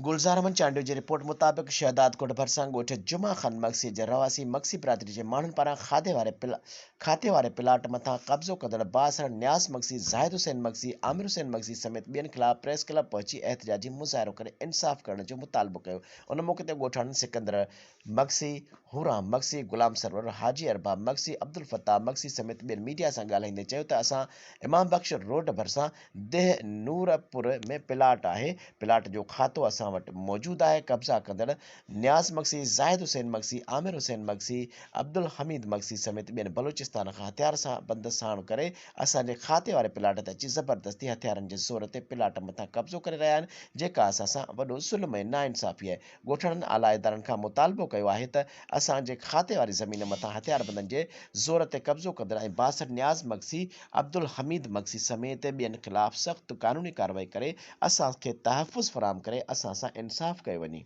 گلزار احمد چانڊيو جي رپورٽ مطابق شهدادڪوٽ ڀرسان ڳوٺ جمعه خان مگسي جي رهواسي مگسي برادري جي ماڻهن پاران کاڌي واري کاتي واري پلاٽ مٿان قبضو ڪندڙ بااثر نياز مگسي، زاهد حسين مگسي، عامر حسين مگسي سميت ٻين خلاف پريس ڪلب پهچي احتجاجي مظاهرو ڪري انصاف ڪرڻ جو مطالبو ڪيو ان موقعي تي ڳوٺاڻن سڪندر مگسي، هورام مگسي، غلام سرور، حاجي ارباب مگسي، عبدالفتاح مگسي سميت ٻين ميڊيا سان ڳالهائيندي چيو ته اسان امام بخش روڊ ڀرسان ديهه نور پور ۾ پلاٽ آهي، پلاٽ جو کاتو اسان وٽ موجود آهي، قبضا ڪندڙ نياز مگسي، زاهد حسين مگسي، عامر حسين مگسي، عبدالحميد مگسي سميت ٻين بلوچستان کان هٿيار سان بند ساڻ ڪري اسان جي کاتي واري پلاٽ تي اچي زبردستي هٿيارن جي زور تي پلاٽ مٿان قبضو ڪري رهيا آهن، جيڪا اسان سان وڏو ظلم ۽ ناانصافي آهي، ڳوٺاڻن اعليٰ ادارن کان مطالبو ڪيو آهي ته اسان جي کاتي واري زمين مٿان هٿياربندن جي زور تي قبضو ڪندڙ ۽ بااثر نياز مگسي، عبدالحميد مگسي سميت ٻين خلاف سخت قانوني ڪارروائي ڪري اسان کي تحفظ فراهم ڪري اسان سان انصاف ڪيو وڃي.